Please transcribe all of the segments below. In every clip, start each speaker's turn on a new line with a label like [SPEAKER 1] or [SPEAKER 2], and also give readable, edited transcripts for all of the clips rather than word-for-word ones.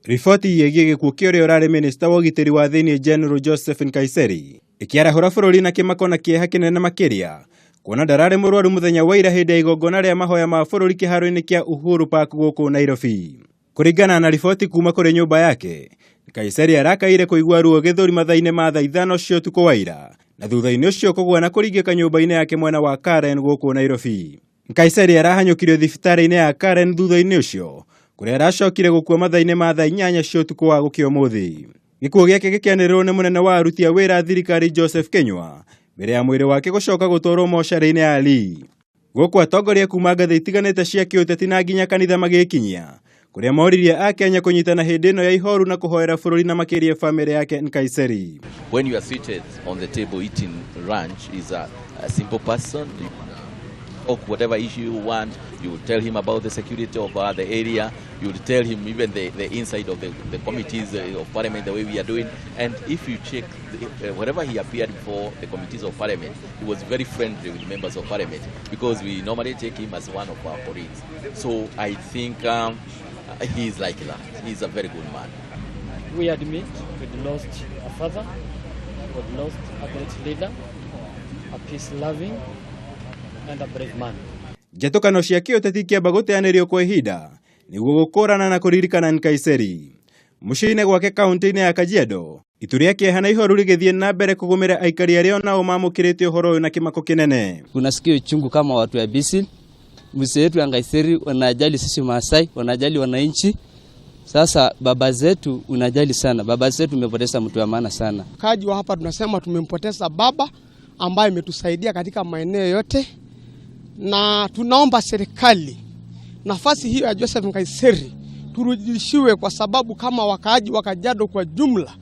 [SPEAKER 1] Riboti ĩgiĩ gĩkuũ kĩa ũrĩa ũrarĩ minista wa ũgitĩri wa thĩinĩ General Joseph Nkaissery ĩkĩarahũra bũrũri na kĩmako na kĩeha kĩnene makĩria kuona ndararĩ mũrwaru mũthenya wa ira hĩndĩ ya igongona rĩa mahoya ma bũrũri kĩharo-inĩ kĩa Uhuru Park gũkũ Nairobi. Kũringana na riboti kuma kũrĩ nyũmba yake, Nkaissery arakaire kũigua ruo gĩthũri mathaa-inĩ ma thaa 5 cia ũtukũ wa ira na thutha-inĩ ũcio kũgũa na kũringĩka nyũmba-inĩ yake mwena wa Karen gũkũ Nairobi. Nkaissery arahanyũkirio thibitarĩ-inĩ ya Karen thutha-inĩ ũcio kũrĩa aracokire gũkua mathaa-inĩ ma thaa 8 cia ũtukũ wa gũkĩa ũmũthĩ. Gĩkuũ gĩake gĩkĩanĩrĩrwo nĩ mũnene wa aruti a wĩra a thirikari Joseph Kinyua mbere ya mwĩrĩ wake gũcoka gũtwarwo mocarĩ-inĩ ya Lee. Gũkũ atongoria kuma ngathĩ itiganĩte cia kĩũteti na nginya kanitha magĩkinyia kũrĩa moririe Akenya kũnyitana hĩndĩ ĩno ya ihoru na kũhoera bũrũri na makĩria bamĩrĩ yake Nkaissery.
[SPEAKER 2] When you are seated on the table eating lunch, is a simple person. You talk whatever issue you want. You will tell him about the security of the area. You will tell him even the inside of the committees of parliament, the way we are doing. And if you check, wherever he appeared before the committees of parliament, he was very friendly with members of parliament because we normally take him as one of our colleagues. So I think he's like that. He's a very good man.
[SPEAKER 3] We admit we'd lost a father, we'd lost a great leader, a peace-loving and a brave man.
[SPEAKER 1] Njatũkano cia kĩũteti ikĩamba gũteanĩrio kwa ihinda nĩguo gũkũrana na kũririkana Nkaissery. Mũciĩ-inĩ gwake kaunti-inĩ ya Kajiado, itu rĩa kĩeha na ihoru rĩgĩthiĩ na mbere kũgũmĩra aikari arĩa onao mamũkĩrĩte ũhoro ũyũ na kĩmako kĩnene.
[SPEAKER 4] Tunasikia uchungu kama watu ya Bisil. Mzee wetu Nkaissery wanajali sisi Maasai, wanajali wananchi. Sasa baba zetu unajali sana. Baba zetu tumepoteza mtu wa maana sana.
[SPEAKER 5] Kaji wa hapa tunasema tumempoteza baba ambaye ametusaidia katika maeneo yote, na tunaomba serikali nafasi hiyo ya Joseph Nkaissery turudishiwe, kwa sababu kama wakaaji wa Kajiado kwa jumla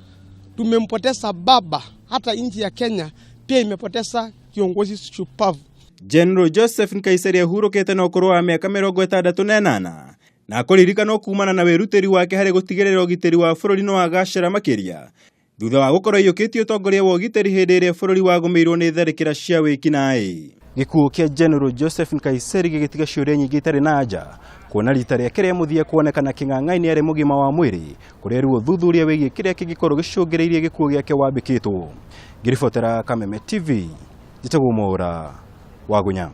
[SPEAKER 5] tumempoteza baba. Hata nchi ya Kenya pia imepoteza kiongozi shupavu.
[SPEAKER 1] General Joseph Nkaissery ahurũkĩte na ũkũrũ wa mĩaka 68 na akũririkanwo kumana na wĩrutĩri wake harĩ gũtigĩrĩra ũgitĩri wa bũrũri nĩ wagacĩra makĩria thutha wa gũkorwo aiyũkĩtie ũtongoria wa ũgitĩri hĩndĩ ĩrĩa bũrũri wagũmĩirwo nĩ tharĩkĩra cia wĩkinaĩ. Gĩkuũ kĩa General Joseph Nkaissery gĩgĩtiga ciũria nyingĩ itarĩ na anja kuona rita rĩake rĩa mũthia kuonekana kĩng'ang'a-inĩ arĩ mũgima wa mwĩrĩ kũrĩa rĩu ũthuthuria wĩgiĩ kĩrĩa kĩngĩkorwo gĩcũngĩrĩirie gĩkuũ gĩake wambĩkĩtwo. Ngĩribotera Kameme TV, njĩtagwo Mwaũra Wagunya.